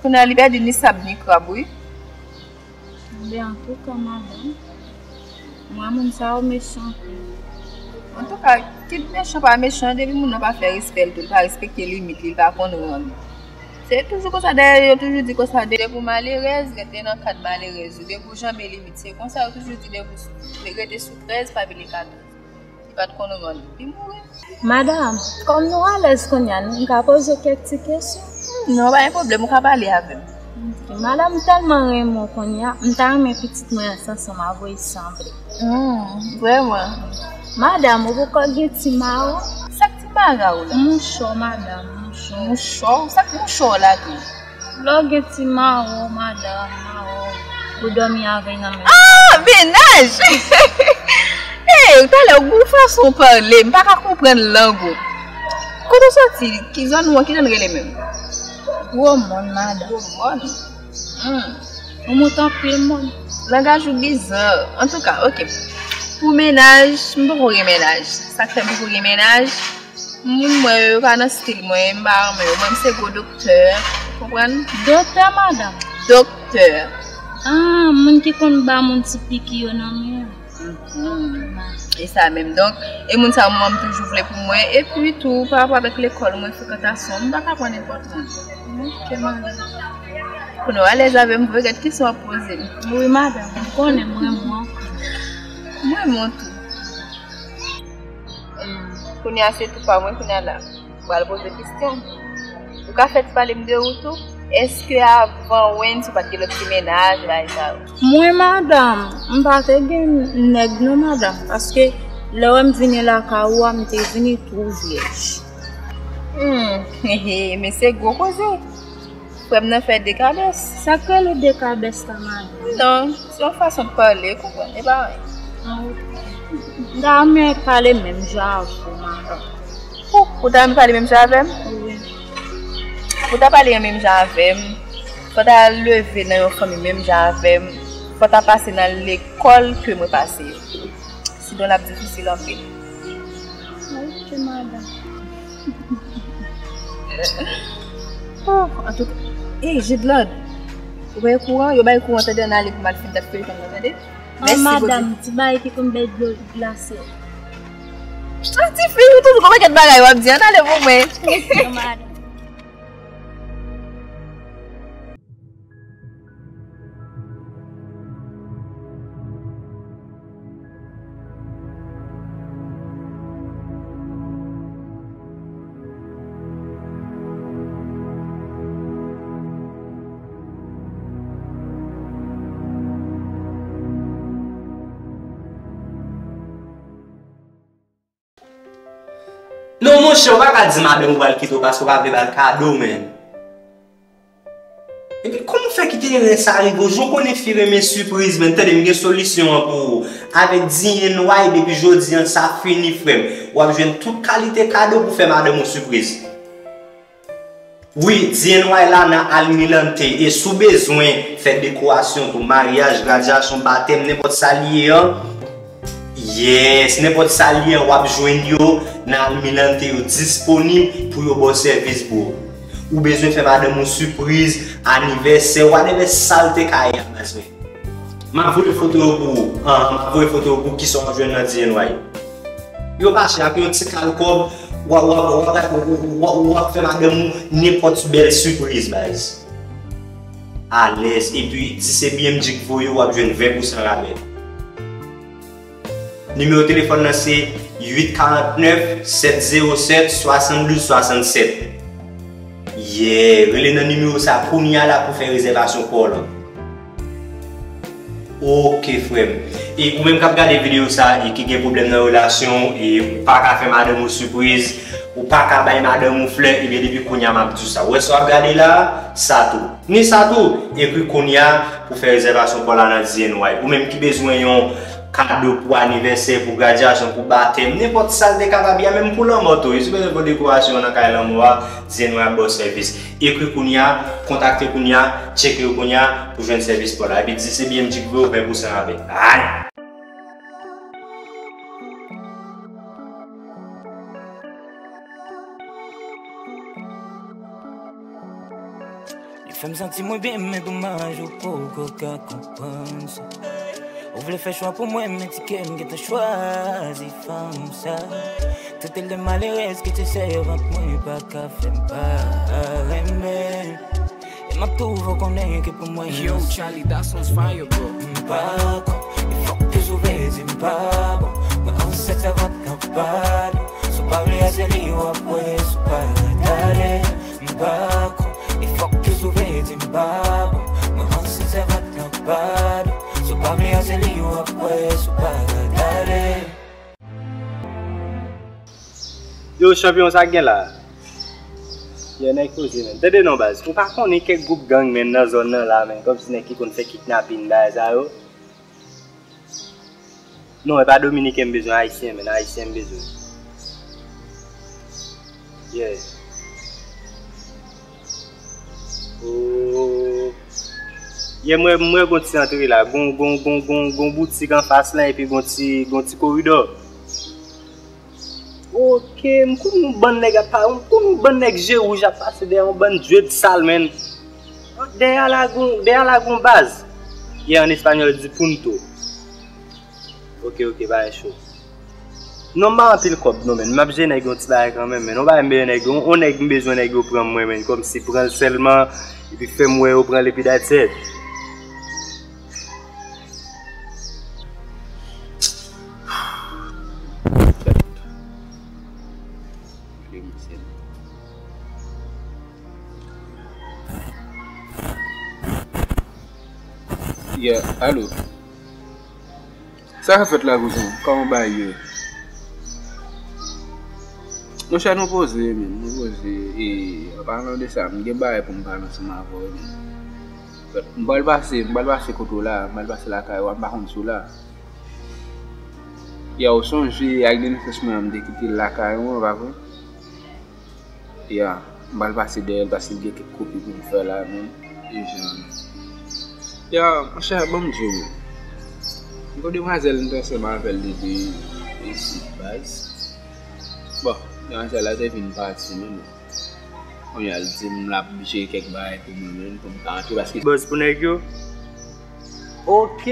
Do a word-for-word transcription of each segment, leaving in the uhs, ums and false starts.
Kounye a li pèdi ni sab ni krab, wi. Ebyen, antouka, madanm, mwen, moun sa yo mechan anpil. Antouka, kit mechan pa mechan, depi moun nan pa fè respè l tou, li pa respekte limit li, li pa konn ran li. Se toujou konsa, dayè, yo toujou di konsa, depi w malerèz, rete nan kad malerèz ou, depi w janbe limit, se konsa yo toujou di, depi w rete sou trèz, pa pile katòz. Li pa t konn ran li. Li mouri. Madanm, kòm nou alèz kounye a, m ka poze w kèk ti kesyon? Non, pa gen pwoblèm, ou ka pale avè m. Ok. Madanm, m tèlman renmen w kounye a, m ta renmen pitit mwen an sanson m avoye sanble. Hmm, vrèman. Madanm, ou poko gen ti mawon? Sa k ti mara w la? Mouchò, madanm, mouchò. Mouchò? Sa k mouchò w la tou? Lè w gen ti mawon, madanm, mawon, ou dòmi avè l nan menm. Ah, mennaj! Hey, talè, ou gon fason w pale, m pa ka konprann lang ou. Kote w soti? Ki zòn ou an? Ki jan l rele menm? Gwo Mòn, madanm. Gwo Mòn? Hmm. Ou monte anpil mòn. Langaj ou biza. Antouka, oke. Pou mennaj, m poko gen mennaj. Sa k fè m poko gen mennaj? Moun mwen yo, yo pa nan stil mwen, m pa renmen yo. Mwen, m se gwo doktè, ou konprann? Doktè, madanm? Doktè. Ah, moun ki konn ba moun ti piki yo nan men an. Mhm. E sa menm. Donk, e moun sa yo, mwen, m toujou vle pou mwen. Epi tou, pa rapò avèk lekòl mwen, frekantasyon, m pa ka pran nenpòt moun. Ok, madanm. Kounye a w alèz avè m vre, gad kesyon w ap poze m. Wi, madanm, m konnen m renmen w anpil. M renmen w tou. Kounye a se tou pa mwen, kounye a la. Ou pral poze kesyon. Ou ka fè ti pale m de ou tou. Èske avan Wens ou pa t gen lòt ti mennaj, bagay sa yo? Mwen, madanm, m pa te gen nèg non, madanm, paske lè w wè m vini lakay ou a, m te vini tou vyèj. Hmm, he, he, men se gwo koze. Frè m nan fè dekabès. Sa k rele dekabès la, madanm? Non, se yon fason de pale, konprann, e pa anyen. Ah, ok. M ta renmen pale menm jan avè w, madanm. Pou, pou ta renmen pale menm jan avè m? Wi. Pou ta pale menm jan avè m, fò ta leve nan yon fanmi menm jan avè m, fò ta pase nan lekòl ke mwen pase yo. Sinon, l ap difisil anpil. Ok, madanm. Oh, antouka, ey, Jidlòd, ou bay kouran, yo bay kouran, tande, ann ale pou m al fin dat feyton nan, tande? An, mèsi, madanm, ti bagay ki konn bay dlo glase. Ah, tifi, ou toujou gon pakèt bagay w ap di, ann ale pou mwen. An, madanm. Non, monchè, ou pa ka di madanm ou pral kite w paske w pa vle ba l kado, menn. Epi, kòman w fè kite erè sa rive w? Jan w konnen fi renmen sipriz, menn. Tande, m gen solisyon an pou ou. Avèk D N Y, depi jodi a, sa fini, frè m. W ap jwenn tout kalite kado pou fè madanm ou sipriz. Wi, D N Y la nan Almirante. E si w bezwen fè dekorasyon tou, maryaj, gradyasyon, batèm, nenpòt sa l ye an, yes, nenpòt sa l ye an, w ap jwenn yo nan Almirante. Yo disponib pou yo ba w sèvis, bro. Ou bezwen fè madanm ou sipriz, anivèsè, whatever sa l te ka ye a, baz mwen. M ap voye foto yo pou ou. Ahan, m ap voye foto yo pou ou, kisa w ap jwenn nan D N Y. Yo pa chè, ak yon ti kal kòb, w ap, w ap, w ap, w ap, w ap, w ap fè madanm ou nenpòt bèl sipriz, baz. Alèz. Epi, di se B M G k voye w, w ap jwenn ven pousan rabè. Nimewo telefòn nan se uit karant nèf, sèt zewo sèt, swasanndouz swasannsèt. Yeah, rele nan nimewo sa kounye a la pou fè rezèvasyon pa w lan. Ok, frè m. E ou menm k ap gade videyo sa e ki gen pwoblèm nan relasyon w, e ou pa ka fè madanm ou sipriz, ou pa ka bay madanm ou flè, ebyen, depi kounye a m ap di w sa. Ou wè sa w ap gade la, sa tou. Ni sa tou, ekri kounye a pou fè rezèvasyon pa w la nan D N Y. Ou menm ki bezwen yon kado pou anivèsè, pou gradyasyon, pou batèm, nenpòt sa l te kapab ye a, menm pou lanmò tou. Si w bezwen fè dekorasyon nan kay lanmò a, D N Y ap ba w sèvis. Ekri kounye a, kontakte kounye a, tcheke yo kounye a pou jwenn sèvis pa w la. Epi di se B M G k voye w, ven pou san avè. Ay! Li Fè m santi mwen byen, men domaj ou poko ka konprann sa. Ou vle fè chwa pou mwen, men ti kè m gentan chwazi fanm sa. Trete l de malerèz, kite sèvant mwen pa ka fè m pa renmen. E m ap toujou konnen ke pou mwen. Yo, Charlie, that's on fire, bro. M pa kwè, e fòk ke sou vle di m pa bon. Mwen ansent sèvant nan pa bon. Sou pa vle a se li w ap wè, sou pa gade. M pa kwè, e fòk ke sou vle di m pa bon. Mwen ansent sèvant nan pa bon. Sou pa vle a se li w ap wè, sou pa gade. Yo, chanpyon, sa k gen la? Yo, nèg poze, menn. Tande non, baz. Ou pa konnen kèk gwoup gang, menn, nan zòn nan la, menn, kòmsi nèg ki konn fè kidnapin, bagay sa yo? Non, e pa dominiken m bezwen, ayisyen, menn, ayisyen m bezwen. Yeah. Oh. Yeah, mwen, mwen gon ti antre la. Gon, gon, gon, gon, gon boutik anfas lan, epi gon ti, gon ti koridò. Ok, m konn yon bann nèg ap pa-, m konn yon bann nèg je wouj ap pase dèyè yon bann djed sal, menn. Dèyè la gon, dèyè la gon baz. Yeah, an espanyòl di punto. Ok, ok, pa gen cho. Non, m pa anpil kòb, non, menn. M ap jere nèg yon ti bagay kanmenm, menn. Yon bagay m bezwen nèg yo, yon nèg m bezwen nèg yo pran mwen, menn. Kòmsi pran l sèlman, epi fè m wè yo pran l, epi that's it. Yeah, alo. Sa k ap fèt la, kouzen? Kòman bagay yo ye? Monchè, nou poze, menn, nou poze. E, an palan de sa, m gen bagay pou m pale ansanm avè w, menn. M pral pase, m pral pase kote w la, m pral pase lakay ou a, m pa konn si w la. Ya, ou sonje ak de nesès mwen an, m te kite l lakay ou an, pa vre? Ya, m pral pase dèyè l paske m gen kèk kopi pou m fè la, menm. E jan. Ya, monchè, ban m di w. M gon demwazèl m te ansanm avè l depi isit, baz. Bon, demwazèl la te vin pati, menm. Kounye a, l di m l ap jere kèk bagay pou mwen, menm, pou m ka antre, paske buzz pou nèg yo. Ok.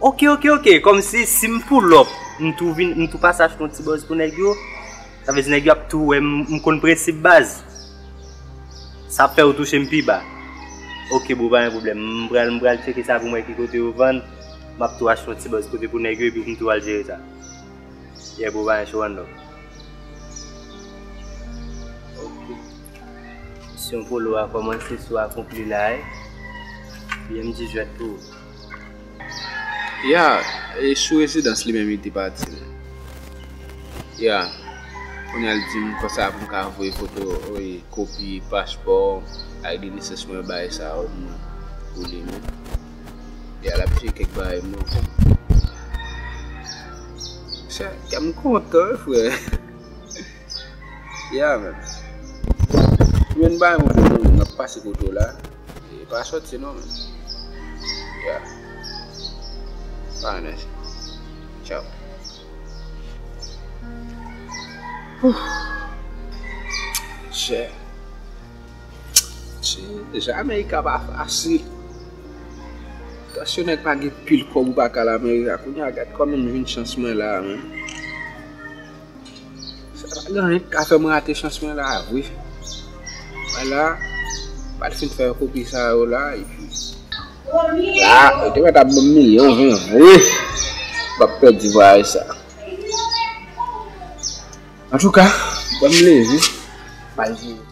Ok, ok, ok. Kòmsi si m pull up, m tou vin, m tou pase achte yon ti buzz pou nèg yo, sa vle di nèg yo ap tou wè m, m konn prensip baz. Sa ap fè yo touche m pi ba. Ok, bro, pa gen pwoblèm. M pral, m pral tcheke sa pou m wè ki kote yo vann. M ap tou achte yon ti buzz kote pou nèg yo, epi pou m tou al jere sa. Yeah, bro, pa gen cho, one love. Ok. Misyon polo a kòmanse sou akonpli la, eh. Byen, m di jwèt pou ou. Ya, e sou rezidans li menm li te pati, menm. Ya, kounye a l di m konsa pou m ka voye foto, voye kopi paspò ak de nesès mwen, bagay sa yo, pou mwen, pou li menm. Ya, l ap jere kèk bagay mwen. Sa, kè m kontan, wi, frè. Ya, menm. Mwen ba yon moun, m ap pase kote w la. E pa sòti non, menm. Ya. Pa anyen. Tchaw. Chè. Chè, Jamaica pa fasil. Tansyon nèg pa gen pil kòb ou pa ka al America. Kounye a gad kòman m jwenn chans mwen la, menm. Sa pa gen anyen k ka fè m rate chans mwen la, vre. Mwen la, m pral fin fè kopi sa yo la, epi la, yo te mèt ap ban m milyon vin vre. M p ap pèdi vwayaj sa. Antouka, ban m leve, m al jere.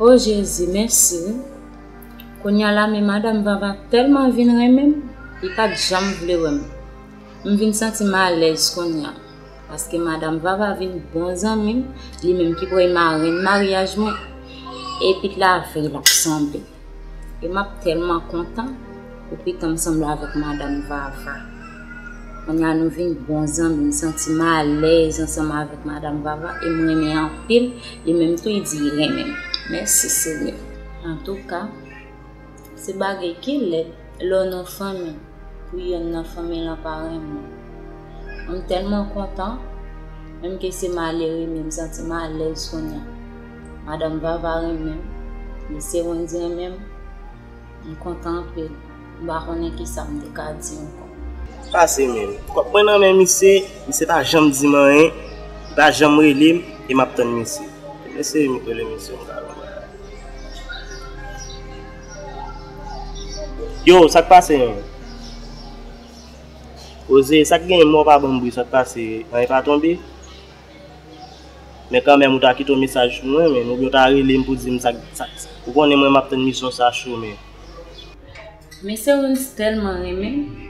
O Jezi, mèsi wi. Kounye a la, men madanm Vava tèlman vin renmen m, li pa t janm vle wè m. M vin santi m alèz kounye a, paske madanm Vava vin bon zanmi m, li menm ki pral marenn maryaj mwen, epi l avè l ap sanble. E m ap tèlman kontan pou pita m sanble avèk madanm Vava. Kounye a nou vin bon zanmi, m santi m alèz ansanm avèk madanm Vava e m renmen anpil, li menm tou li di li renmen m. Mèsi Senyè. Antouka, se bagay ki lèd lè w nan fanmi, pou yonn nan fanmi lan pa renmen w. M tèlman kontan, menm ke se malere, men m santi m alèz kounye a. Madanm Vava renmen m, mesye Wendy renmen m, m kontan anpil. M pa konnen kisa m te ka di ankò. Pase menm. Kòb mwen nan men misye, misye pa janm di m anyen, li pa janm rele m, e m ap tann misye. Mesye rele misye, m ka wè. Yo, sa k pase menm? Oze, sa k genyen, mò pa ban m bri, sa k pase? Anyen pa tonbe? Men kanmenm, ou ta kite yon mesaj pou mwen, men, oubyen ou ta rele m pou di m sa, sa, ou konnen mwen m ap tann misyon sa cho, men. Mesye Wens tèlman renmen m,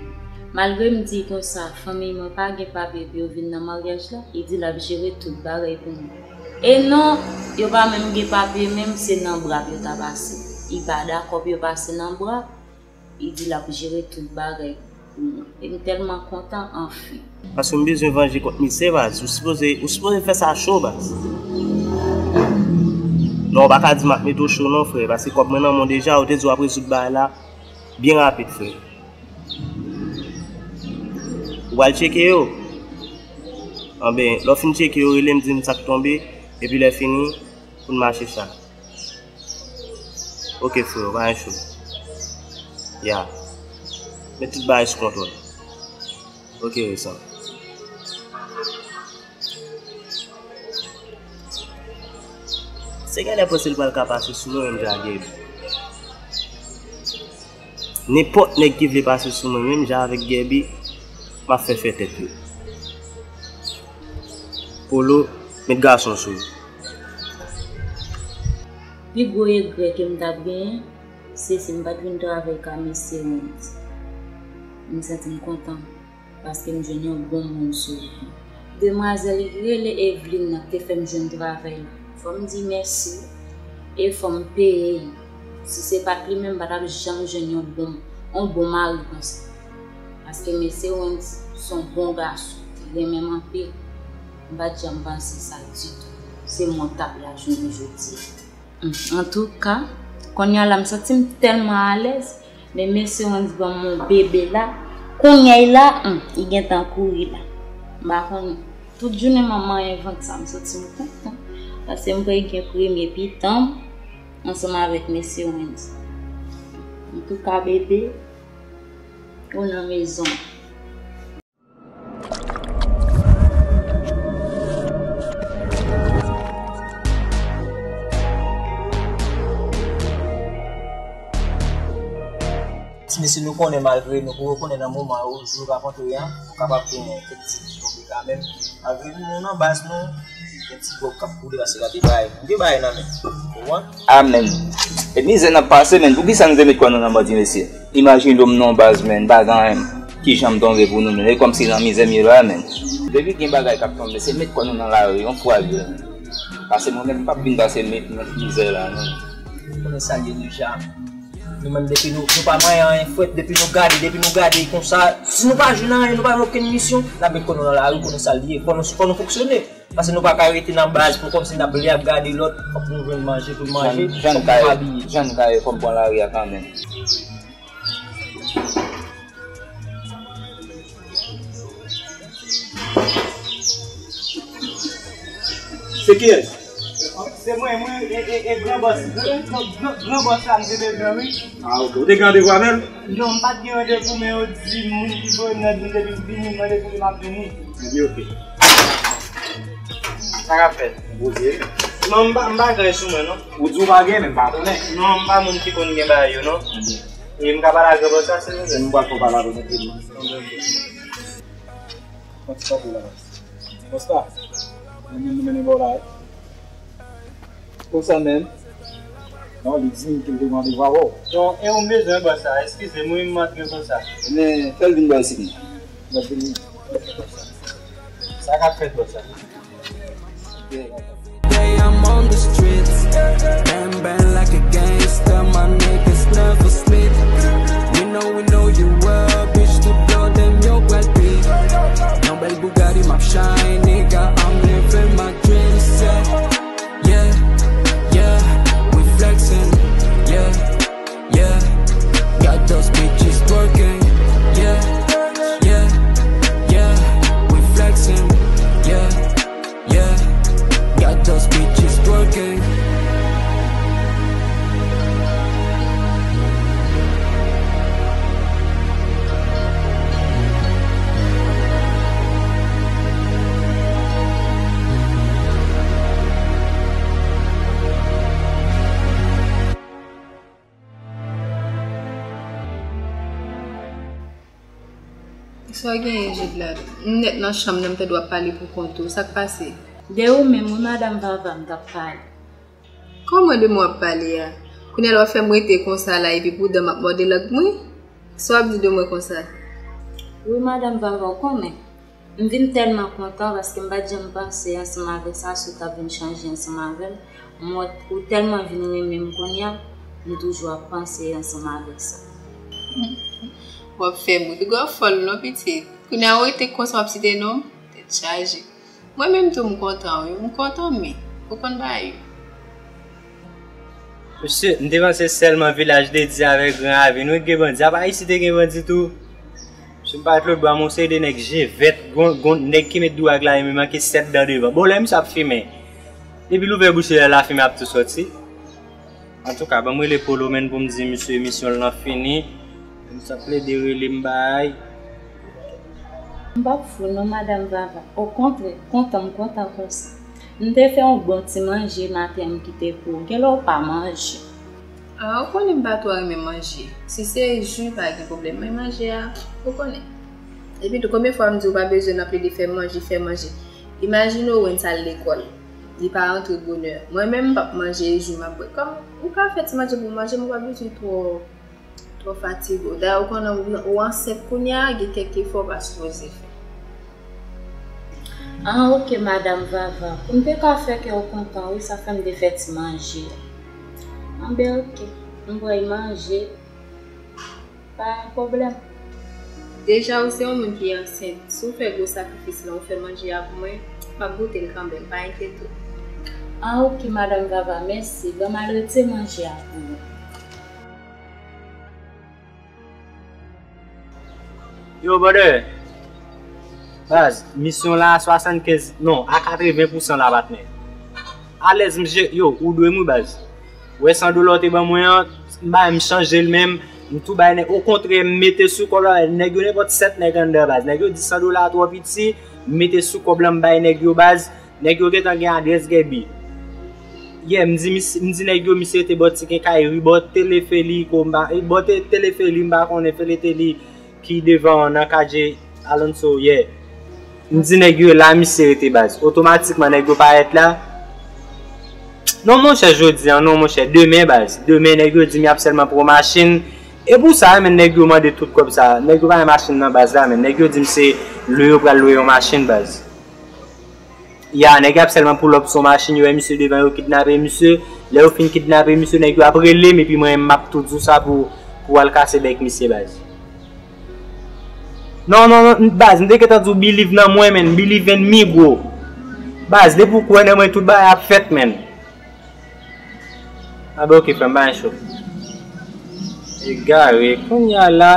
malgre m di konsa, fanmi mwen pa gen papye pou yo vin nan maryaj la, li di l ap jere tout bagay pou mwen. E non, yo pa menm gen papye menm, se nan bra pou yo ta pase. Li pa dakò pou yo pase nan bra, li di l ap jere tout bagay pou mwen. E m tèlman kontan, anfen. Paske m bezwen vanje kont misye, baz. Ou sipoze, ou sipoze fè sa cho, baz. Non, ou pa ka di m ap mete w cho non, frè, paske kòb mwen nan men w deja, ou te di w ap rezoud bagay la byen rapid, frè. Ou pral tcheke yo? Anben, lè w fin tcheke yo, rele m, di m sa k tonbe, epi lè fini, pou n mache sa. Ok, frè, pa gen cho. Ya. Met tout bagay sou kontwòl. Ok, resan. Se genlè panse l pral ka pase sou mwen menm jan ak Gaby. Nenpòt nèg ki vle pase sou mwen menm jan avèk Gaby, m ap fè fè tèt yo. Polo, met gason sou yo. Pi gwo regrè ke m t ap genyen, se si m pa t vin travay ka mesye Wens. M santi m kontan paske m jwenn yon bon moun sou wout mwen. Demwazèl ki rele Evelyne nan te fè m jwenn travay la. Fò m di mèsi e fò m peye l. Si se pa t li menm, m pa t ap janm jwenn yon bon, yon bon mari konsa. Paske mesye Wens se yon bon gason, li renmen m anpil. M pa t janm panse sa ditou. Se mwen k t ap la jounen jodi a. Antouka, kounye a la, m santi m tèlman alèz, men mesye Wens ban m yon bebe la, kounye a la, hum, li gentan kouri la. M pa konnen. Tout jounen m ap manyen vant sa, m santi m kontan. Paske m kwè gen premye pitan m ansanm avèk mesye Wens. Antouka, bebe, ou nan mezon. Ti mesye, nou konnen malgre nou poko konnen nan moman yo, jou k ap antre an, nou kapab gen kèk ti pwoblèm kanmenm. Malgre nou, nou nan baz nou, gen ti gwòg k ap koule paske gade bagay, nou gen bagay nan men. Ou konprann? Amèn. E mizè n ap pase, men poukisa nou te met kò nou nan bandi, mesye? Imajine w m nan yon baz, men, m pa gen anyen. Kijan m tonbe pou nou, men? E kòmsi nan mizè m ye la, men. Depi gen bagay k ap tonbe, se met kò nou nan lari, yon fwa l ye, men. Paske mwen menm, m p ap vin pase men, men mizè la, non. Konnen sa l ye deja. Nou menm, depi nou, nou pa manyen anyen, frèt, depi nou gade, depi nou gade konsa, si nou pa jwenn anyen, nou pa jwenn okenn misyon, n ap met kò nou nan lari, konnen sa l ye. Fò nou, fò nou fonksyone. Paske nou pa ka rete nan baz pou kòmsi n ap lè ap gade lòt, fòk nou jwenn manje pou n manje, fòk nou abiye. Jan n ka ye, fò m pran lari a kanmenm. Se kiyès? Se mwen, mwen, e, e, e gran bòs, gran, gran, gran, gran bòs la, m te bezwen, wi. Ah, ok. Ou te gen randevou avè l? Non, m pa t gen randevou, men yo di moun ki voye m nan di m depi m vini, m mande pou li, m ap vini. Li di ok. Sa k ap fèt? Poze. Non, m pa, m pa gen sou mwen, non. Ou di w pa gen, men m pa konnen. Non, m pa moun ki konn gen bagay yo, non. E m ka pale ak gran bòs la, silvouplè? M pral fè w pale avè l, trankileman. Pran ti papye la. Bòs la, mwen menm nou mennen ba w la, wi. Konsa menm. Non, li di m ke l te gen randevou avè w. Non, e ou m bezwen, bòs la. Eskize m, wi, m antre konsa. Ebyen, fè l vin bò isit, non. L ap vini. Sa k ap fèt, bòs la? Today I'm on the streets, bang bang like a gangster, my niggas never sleep. We know, we know you well, bitch, tout blo dem yo pral pi. Sa w genyen, Jidlad? M nèt nan chanm nan, m tande w ap pale pou kont ou. Sa k pase? De ou menm, wi, madanm Vava, m t ap pale. Kòman de mwen w ap pale a? Kounye a la w ap fè m rete konsa la epi pou dan m ap mòde lang mwen? Sa w ap di de mwen konsa? Wi, madanm Vava, w konnen. M vin tèlman kontan paske m pa t janm panse ansanm avèk sa si w t ap vin chanje ansanm avè m. M wè ou tèlman vin renmen m kounye a, m toujou ap panse ansanm avèk sa. W ap fè m ri. Piga w fòl non, pitit. Kounye a w rete konsa w ap site non m? Tèt chaje. Mwen menm tou m kontan wi, m kontan men. Ou konn bagay yo. Mesye, m te panse sèlman Vilaj de Dye avèk Gran Ravin wi k gen bandi. Apa isi te gen bandi tou? Mesye, m parèt lòt bò a, m wè yon seri de nèg je vèt, gon, gon nèg ki met dwag la, e men manke sèt dan devan. Bon, lè misye ap fimen, depi l ouvè bouch li la, lafimen ap tou sòti. Antouka, ban m rele Polo menn pou m di misye misyon l lan fini. Misye ap plede rele m bay. M p ap fou non, madanm Vava. Okontrè, kontan m kontan konsa. M te fè yon bon ti manje maten an m kite pou ou. Genlè w pa manje. Ah, ou konnen m pa twò renmen manje. Si se ji, pa gen pwoblèm. Men manje a, ou konnen. Epi tou, konbyen fwa m di w pa bezwen nan plede fè manje, fè manje. Imajine w wè n t al lekòl. Li pa rantre bonè. Mwen menm, m p ap manje e ji m ap bwè. Kòm ou ka fè ti manje pou w manje, men w pa bezwen twò, twò fatige w. Dayè, ou konnen ou, ou ansent kounye a, gen kèk efò w pa sipoze fè. Ah, oke, madanm Vava. Pou m te ka fè kè w kontan, wi, sa fè m te fè ti manje a. Anben, oke. M pral manje. Pa gen pwoblèm. Deja, ou se yon moun ki ansent. Si w fè gwo sakrifis lan, ou fè manje a pou mwen, m ap goute l kanmenm, pa enkyete w. Ah, oke, madanm Vava, mèsi. Ban m al retire manje a pou ou. Yo, brother. Baz, misyon la a swasannkenz, non, a katreven pousan la, patnè. Alèz, m je, yo, ou dwe m wi, baz. Ou wè san dola w te ban mwen an, m bay, m chanje l menm, m tou bay nèg, okontrè, m mete sou kòb la, nèg yo nenpòt sèt nèg anndan, baz. Nèg yo di san dola a twò piti, m mete sou kòb la, m bay nèg yo, baz. Nèg yo gentan gen adrès Gaby. Yeah, m di, mis- m di nèg yo misye rete bò ti kenkayri, bò Telefeli, ko m pa, bò Te- Telefeli, m pa konnen Feleteli ki devan nan Kadje Alonso, yeah. M di nèg yo la misye rete, baz. Otomatikman nèg yo parèt la. Non, monchè, jodi a, non, monchè, demen, baz. Demen, nèg yo di m y ap sèlman pran machin. E pou sa menm, nèg yo mande tout kòb sa. Nèg yo pa gen machin nan baz la, men nèg yo di m se lwe yo pral lwe yon machin, baz. Ya, nèg y ap sèlman pull up sou machin, yo wè misye devan, yo kidnape misye. Lè yo fin kidnape misye, nèg yo ap rele m, epi mwen, m ap tou di w sa pou, pou w al kase bèk misye, baz. Non, non, non, baz, m te gentan di w believe nan mwen, menn, believe in me, bro. Baz, depi w kwè nan mwen, tout bagay ap fèt, menn. Anben, oke, frè m, pa gen cho. Egare, kounye a la.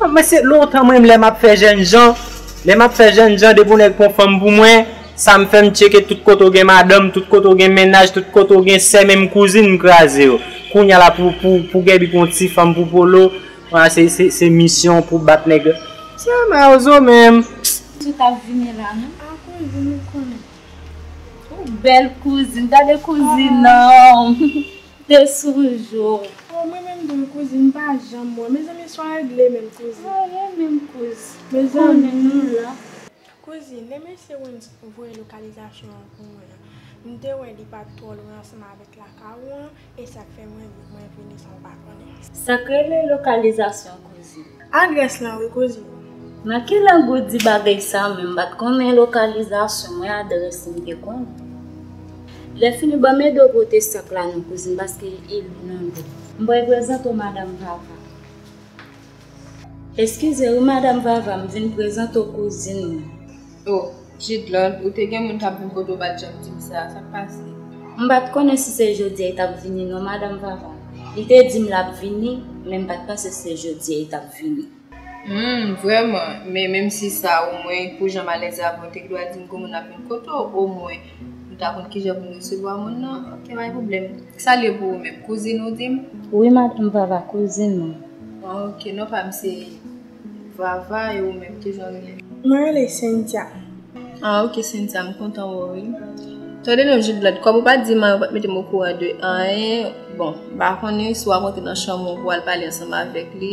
Ah, men se lontan mwen, lè m ap fè jènjan, lè m ap fè jènjan, depi yon nèg pran fanm pou mwen, sa m fè, m tcheke tout kote w gen madanm, tout kote w gen mennaj, tout kote w gen sè, menm kouzin, m kraze yo. Kounye a la, pou, pou, pou Gaby pran yon ti fanm pou Polo, ah, se, se, se misyon pou bat nèg. Se mawozo menm. Ou t ap vini la, non? Ah, kouzin, ou konnen. Ou bèl kouzin, gade kouzin nan. Te sonje w. Oh, mwen menm tou, kouzin, m pa janm wè. Mezanmi, sa regle menm, kouzin. Sa regle menm, kouz. Mezanmi. Konnen nou la. Kouzin, lè mesye Wens voye lokalizasyon an pou mwen an, m te wè li pa t twò lwen ansanm avèk lakay ou an, e sa k fè mwen, mwen vini san w pa konnen. Sa k rele lokalizasyon, kouzin? Adrès lan wi, kouzin. Nan ki lang ou di bagay sa menm? M pa t konnen lokalizasyon mwen, adrès m te konnen. Lè fini, ban m ede w pote sak la non, kouzin, paske e lou nan do. M pral prezante w madanm Vava. Eskize wi, madanm Vava, m vin prezante w kouzin mwen. Oh, Jidlòd, ou te gen moun k ap vin kote w, pa t janm di m sa, sa k pase? M pa t konnen si se jodi a li t ap vini non, madanm Vava. Li te di m l ap vini, men m pa t panse se jodi a li t ap vini. Hmm, vrèman, men menm si sa, omwen, pou jan m alèz avè w, te dwa di m gon moun ap vin kote w, omwen, m ta konn kijan pou m resevwa moun nan. Oke, pa gen pwoblèm. Sa l ye pou ou menm? Kouzin ou di m? Wi, madanm Vava, kouzin mwen. Ah, oke, non pa m se Vava, e ou menm, kijan w rele? Mwen rele Cynthia. Ah, oke, Cynthia, m kontan wè w, wi. Tande non, Jidlòd, kòm ou pa t di m anyen, ou pa t mete m okouran de anyen, bon, m pa konnen si w ap rantre nan chanm ou pou w al pale ansanm avèk li.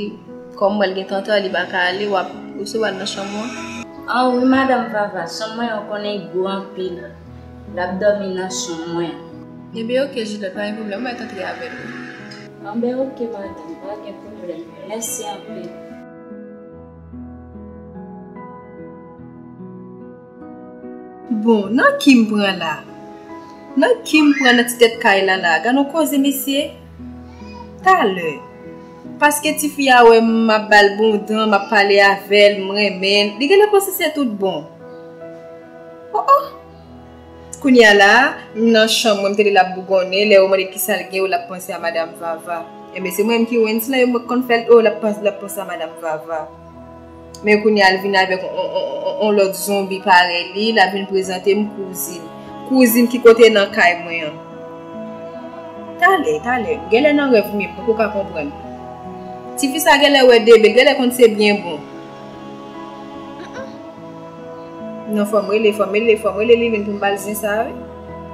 Kòm m wè l gen tanta, li pa ka ale, w ap Misye pral nan chanm ou an? An wi, madanm Vava, chanm mwen an konnen gwo anpil. L ap dòmi nan chanm mwen. Ebyen, oke, Jilèt, pa gen pwoblèm, mwen antre avè l. Anben, oke, madanm, pa gen pwoblèm. Mèsi anpil. Bon, nan ki m pran la? Nan ki m pran nan ti tèt kay la la? Gad yon koze, mesye. Talè. Paske tifi a wè m ap ba l bon dan, m ap pale avè l, m renmen l. Li genlè panse se tout bon. Oh, oh. Kounye a la, m nan chanm mwen, m tande l ap bougonnen, lè yo mande kisa l gen, yo l ap panse a madanm Vava. Enben, se mwen menm ki Wens lan, yo mwen konn fè l, oh, l ap panse, l ap panse a madanm Vava. Men kounye a, l vin avèk on, on, on, on, on lòt zonbi parèy li, l ap vin prezante m kouzin. Kouzin ki kote nan kay mwen an. Talè, talè, genlè nan rèv m ye, m poko ka konprann. Tifi sa genlè wè debe l, genlè konn se byen bon. Non, fò m rele, fò m rele, fò m rele Liline pou m ba l zen sa, wi.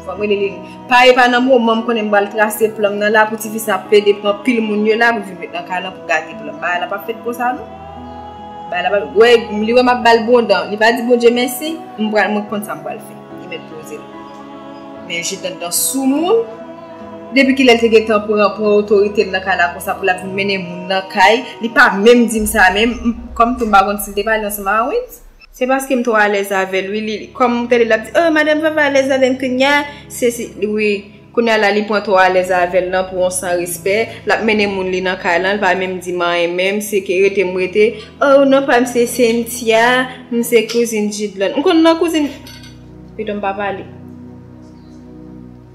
Fò m rele Liline. Pa e pa nan moman m konnen m pral trase plan m nan la pou tifi sa plede pran pil moun yo la pou vin met nan kay lan pou gate plan m. Bagay la p ap fèt konsa, non. Bagay la p ap, wè, li wè m ap ba l bon dan. Li pa di Bondye mèsi, m pral, mwen konn sa m pral fè. Li mèt poze l. Men Jilèt dan soumoun. Depi kilè l te gentan pran, pran otorite l nan kay la konsa pou l ap vin mennen moun nan kay? Li pa menm di m sa menm. M, kòm tou m pa konn si l te pale ansanm a Wens. Se paske m twò alèz avè l, wi. Li, kòm m tande l ap di, oh, madanm Vava alèz avè m kounye a, se si, wi. Kounye a la, li pran twò alèz avè l lan pou yon san respè. L ap mennen moun li nan kay lan, li pa menm di m anyen menm, se ke rete m rete. Oh, non pa m se Cynthia, m se kouzin Jilèt. M konn nan kouzin. Pito m pa pale.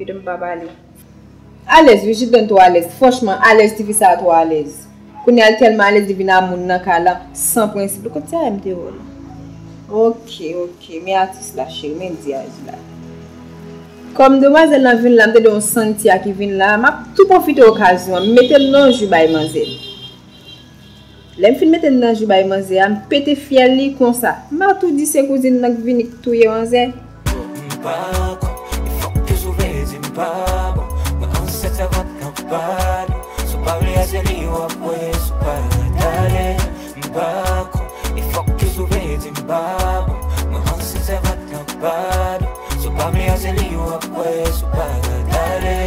Pito m pa pale. Alèz, wi, Jilèt twò alèz. Franchman, alèz, tifi sa twò alèz. Kounye a, l tèlman alèz, li vin a moun nan kay lan, san prensip. Li kote a m te wè w la? Oke, oke. Men atis la, cheri, men di a di la. Kòm demwazèl lan vin la, m tande yon Cynthia ki vin la, m ap tou pwofite okazyon an, m mete l nan jou bay manzè. Lè m fin mete l nan jou bay manzè a, m pete fyèl li konsa. M a tou di se kouzin nan k vini k touye manzè. M pa kwè, e fòk ke sou vle di m pa bon. Mwen ansent sèvant nan pa nou. Si w pa vle a se li w ap wè, si w pa talè. M pa kwè, e fòk ke sou vle di m pa bon. Mwen ansent sèvant nan pa nou. Si w pa vle a se li w ap wè, si w pa talè.